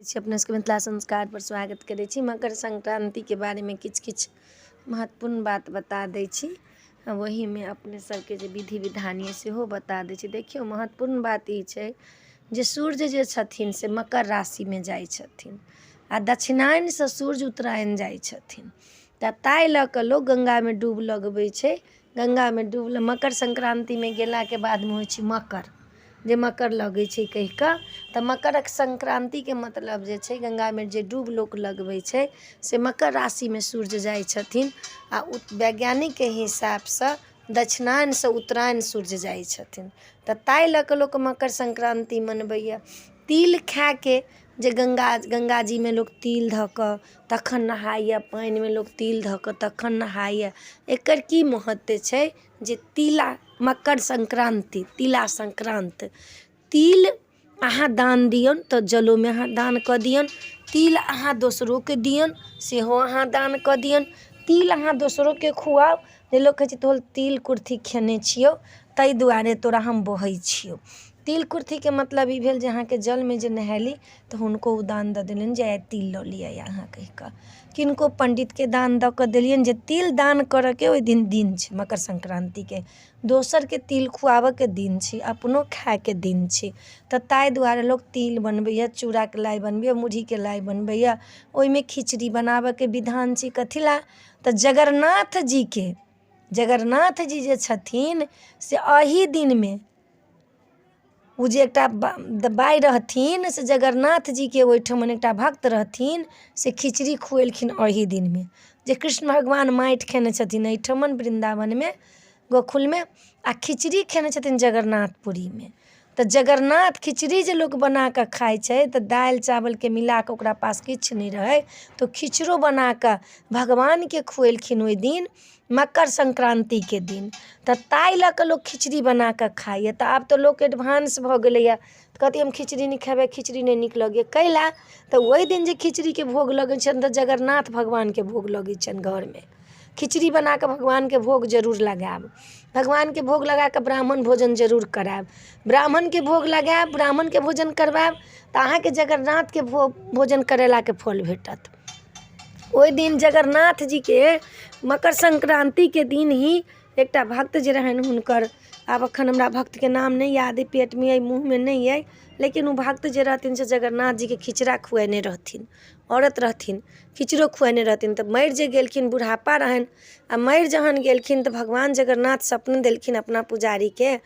छी अपना सबके मिथिला संस्कारपर स्वागत करै छी। मकर संक्रान्तिके बारेमे किछु किछु महत्वपूर्ण बात बता दै छी। ओहिमे अपने सबके जे विधि विधान यऽ सेहो बता दै छी। देखियौ, महत्वपूर्ण बात ई छै जे सूर्य जे छथिन से मकर राशिमे जाइ छथिन आ दक्षिणायनसँ सूर्य उत्तरायण जाइ छथिन, तऽ ताहि लऽ कऽ लोक गङ्गामे डूब लगबै छै। गङ्गामे डूब मकर संक्रान्तिमे गेलाके बादमे होइ छै मकर, जे मकर लगै छै कहि कऽ। तऽ मकरक संक्रान्तिके मतलब जे छै, गङ्गामे जे डूब लोक लगबै छै से मकर राशिमे सूर्य जाइ छथिन आ वैज्ञानिकके हिसाबसँ दक्षिणायनसँ उत्तरायण सूर्य जाइ छथिन, तऽ ताहि लऽ कऽ लोक मकर संक्रान्ति मनबैए। तिल खायके जे गङ्गाजीमे लोक तिल धऽ कऽ तखन नहाइए, पानिमे लोक तिल धऽ कऽ तखन नहाइए। एकर की महत्व छै जे तिला मकर संक्रान्ति, तिला संक्रान्ति, तिल अहाँ दान दियौन तऽ जलोमे अहाँ दान कऽ दियौन। तिल अहाँ दोसरोके दियौन, सेहो अहाँ दान कऽ दियौन। तिल अहाँ दोसरोके खुआउ, जे लोक कहै छै तोहर तिल कुर्थी खेने छियौ, ताहि दुआरे तोरा हम बहै छियौ। तिल कुर्थीके मतलब ई भेल जे अहाँके जलमे जे नहेली तऽ हुनको ओ दान दऽ देलनि जे आइ तिल लऽ लिअ अहाँ कहि कऽ। किनको पण्डितके दान दऽ कऽ देलियनि जे तिल दान करयके ओहि दिन दिन छै। मकर संक्रान्तिके दोसरके तिल खुआबयके दिन छै, अपनो खायके दिन छै। तऽ ताहि दुआरे लोक तिल बनबैए, चूड़ाके लाइ बनबैए, मुरहीके लाइ बनबैए, ओहिमे खिचड़ी बनाबयके विधान छै। कथी लए? तऽ जगरनाथ जीके, जगरनाथ जी जे छथिन से एही दिनमे ओ जे एकटा बाइ रहथिन से जगरनाथ जीके ओहिठमन एकटा भक्त रहथिन, से खिचड़ी खुएलखिन एही दिनमे, जे कृष्ण भगवान माटि खेने छथिन एहिठमन वृन्दावनमे गोकुलमे आ खिचड़ी खेने छथिन जगरनाथपुरीमे। तऽ जगरनाथ खिचड़ी जे लोक बना कऽ खाइ छै तऽ दालि चावलके मिला कऽ, ओकरा पास किछु नहि रहै तऽ ओ खिचड़ो बना कऽ भगवानके खुएलखिन ओहि दिन, मकर संक्रान्तिके दिन। तऽ ताहि लऽ कऽ लोक खिचड़ी बना कऽ खाइए। तऽ आब तऽ लोक एडवांस भऽ गेलैए, तऽ कहत हम खिचड़ी नहि खेबै, खिचड़ी नहि नीक लगैए। कै लए? तऽ ओहि दिन जे खिचड़ीके भोग लगै छनि तऽ जगरनाथ भगवानके भोग लगै छनि। घरमे खिचड़ी बना कऽ भगवानके भोग जरूर लगायब। भगवानके भोग लगा कऽ ब्राह्मण भोजन जरूर करायब। ब्राह्मणके भोग लगायब, ब्राह्मणके भोजन करवायब तऽ अहाँके जगरनाथके भोजन करेलाके फल भेटत। ओहि दिन जगरनाथ जीके मकर संक्रान्तिके दिन ही एकटा भक्त जे रहनि हुनकर, आब एखन हमरा भक्तके नाम नहि याद अइ, पेटमे अइ मुँहमे नहि अइ, लेकिन ओ भक्त जे रहथिन से जगरनाथ जीके खिचड़ा खुएने रहथिन। औरत रहथिन, खिचड़ो खुएने रहथिन। तऽ मरि जे गेलखिन, बुढ़ापा रहनि, आ मरि जहन गेलखिन तऽ भगवान जगरनाथ स्वप्न देलखिन अपना पुजारीके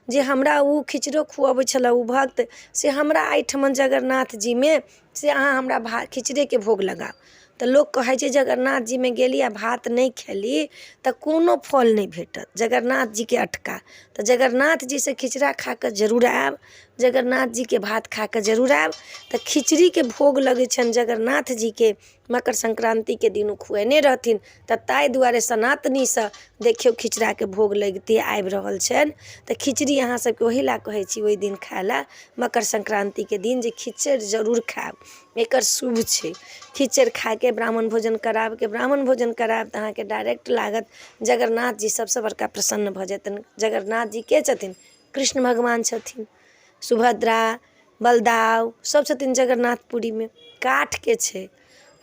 जे हमरा ओ खिचड़ो खुअबै छलए ओ भक्त, से हमरा एहिठमन जगरनाथ जीमे से अहाँ हमरा खिचड़ेके भोग लगाउ। तऽ लोक कहै छै जगरनाथ जीमे गेली आ भात नहि खेली तऽ कोनो फल नहि भेटत, जगरनाथ जीके अटका। तऽ जगरनाथ जीसँ खिचड़ा खा कऽ जरूर आयब, जगरनाथ जीके भात खा कऽ जरूर आयब। तऽ खिचड़ीके भोग लगै छनि जगरनाथ जीके, मकर संक्रान्तिके दिन ओ खुएने रहथिन। तऽ ताहि दुआरे सनातनीसँ देखियौ खिचड़ाके भोग लगिते आबि रहल छनि। तऽ खिचड़ी अहाँ सबके ओही लए कहै छी ओहि दिन खाइ लए मकर संक्रान्तिके दिन, जे खिचड़ि जरूर खायब, एकर शुभ छै। खिचड़ि खाके ब्राह्मण भोजन कराबके, ब्राह्मण भोजन करायब तऽ अहाँके डायरेक्ट लागत जगरनाथ जी सबसँ बड़का प्रसन्न भऽ जेतनि। जगरनाथ जी के छथिन? कृष्ण भगवान छथिन, सुभद्रा, बलदाउ सब छथिन जगरनाथपुरीमे। काठके छै,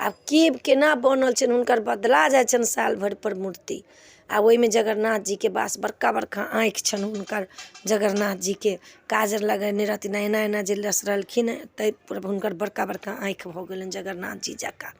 आब के केना बनल छनि हुनकर, बदला जाइ छनि साल भरिपर मूर्ति। आ ओहिमे जगरनाथ जीके वास, बड़का बड़का आँखि छनि हुनकर जगरनाथ जीके, काजर लगेने रहथिन, एना एना जे लसरलखिन ताहिपर हुनकर बड़का बड़का आँखि भऽ गेलनि जगरनाथ जी जकाँ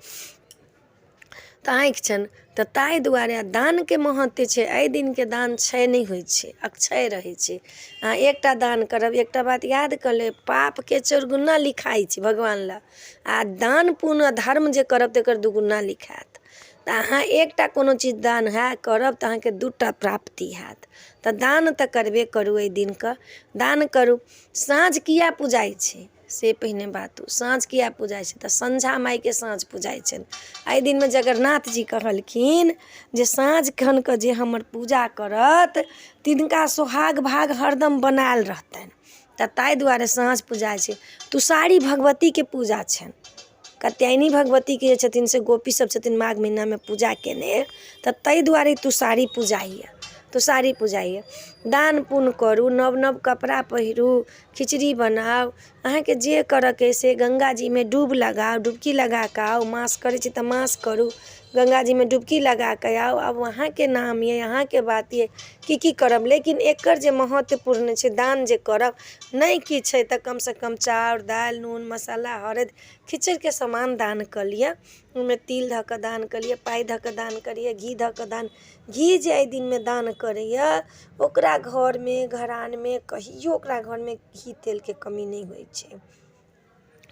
तऽ आँखि छनि। तऽ ताहि दुआरे दानके महत्व छै। एहि दिनके दान क्षय नहि होइ छै, अक्षय रहै छै। अहाँ एकटा दान करब, एकटा बात याद कऽ लेब, पापके चौगुना लिखाइ छै भगवान लग आ दान पुण्य धर्म जे करब तकर दुगुना लिखायत। तऽ अहाँ एकटा कोनो चीज दान है करब तऽ अहाँके 2 टा प्राप्ति हैत। तऽ दान तऽ करबे करू, एहि दिनके दान करू। साँझ किया पुजाइ छै से पहिने बातू। साँझ किया पुजाइ छै? तऽ सँझा माइके साँझ पुजाइ छनि। एहि दिनमे जगरनाथ जी कहलखिन जे साँझ खनके जे हमर पूजा करत तिनका सोहाग भाग हरदम बनायल रहतनि। तऽ ताहि दुआरे साँझ पुजाइ छै। तुषारी भगवतीके पूजा छनि, कात्यायनी भगवतीके जे छथिन से गोपी सब छथिन माघ महिनामे पूजा केने, तऽ ताहि दुआरे तुषारी पूजा होइए। तुषारी पुजाइए। दान पुण्य करू, नव नव कपड़ा पहिरू, खिचड़ी बनाउ, अहाँके जे करऽके अइ से गङ्गाजीमे डूब लगाउ, डुबकी लगा कऽ आउ। मास करै छी तऽ मास करू, गङ्गाजीमे डुबकी लगा कऽ आउ। आब अहाँके नाम अइ, अहाँके बात अइ की की करब, लेकिन एकर जे महत्वपूर्ण छै दान जे करब, नहि किछु अइ तऽ कमसँ कम चाउर दालि नून मसाला हरदि खिचड़ीके सामान दान कऽ लिअ। ओहिमे तिल धऽ कऽ दान कऽ लिअ, पाइ धऽ कऽ दान करिअ, घी धऽ कऽ दान। घी जे एहि दिनमे दान करैए ओकरा घरमे घरानमे कहियो ओकरा घरमे घी तेलके कमी नहि होइ छै,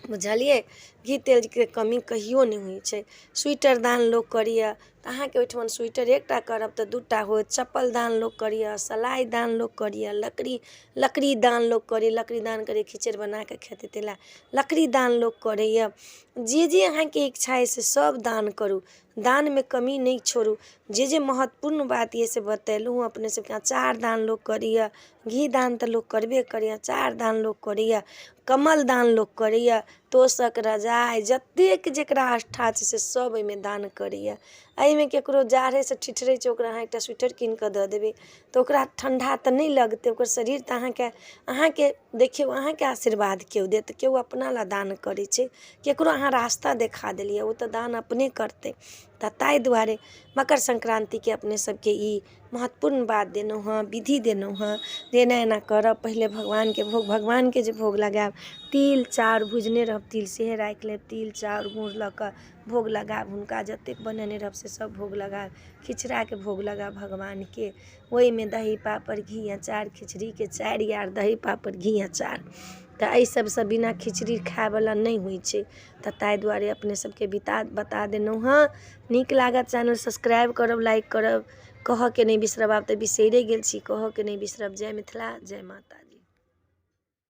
बुझलियै? घी तेलके कमी कहियो नहि होइ छै। स्वेटर दान लोक करैए तऽ अहाँके ओहिठमन स्वेटर एकटा करब तऽ दूटा होयत। चप्पल दान लोक करैए, सलाइ दान लोक करैए, लकड़ी लकड़ी दान लोक करैए, लकड़ी दान करैए खिचड़ि बना कऽ खेतै ताहि लए लकड़ी दान लोक करैए। जे जे अहाँके इच्छा अइ से सभ दान करू, दानमे कमी नहि छोड़ू। जे जे महत्वपूर्ण बात यऽ से बतेलहुँ हँ अपने सबके। अचार दान लोक करैए, घी दान तऽ लोक करबे करैए, अचार दान लोक करैए, कमल दान लोक करैए, तोसक रजाइ जतेक जकरा आस्था छै से सब ओहिमे दान करैए। एहिमे ककरो जाड़ेसँ ठिठुरै छै, ओकरा अहाँ एकटा स्वेटर कीन कऽ दऽ देबै तऽ ओकरा ठण्डा तऽ नहि लगतै, ओकर शरीर तऽ अहाँके अहाँके देखियौ अहाँके आशीर्वाद केओ देत। केओ अपना लए दान करै छै, ककरो अहाँ रास्ता देखा देलियै, ओ तऽ दान अपने करतै। तऽ ताहि दुआरे मकर संक्रान्तिके अपने सबके ई महत्वपूर्ण बात देलहुँ हँ, विधि देलहुँ हँ जे एना एना करब। पहिले भगवानके भोग, भगवानके जे भोग लगायब, तिल चाउर भुजने रहब, तिल सेहे राखि लेब, तिल चाउर गुड़ लऽ कऽ भोग लगायब। हुनका जतेक बनेने रहब से सब भोग लगायब, खिचड़ाके भोग लगायब भगवानके। ओहिमे दही पापड़ घी अचार, खिचड़ीके चारि यार दही पापड़ घी अचार। तऽ एहि सबसँ बिना खिचड़ी खायवला नहि होइ छै। तऽ ताहि दुआरे अपने सबके बिता बता देलहुँ हँ। नीक लागत चैनल सब्सक्राइब करब, लाइक करब, कहऽके नहि बिसरब। आब तऽ बिसैरे गेल छी, कहऽके नहि बिसरब। जय मिथिला, जय माता।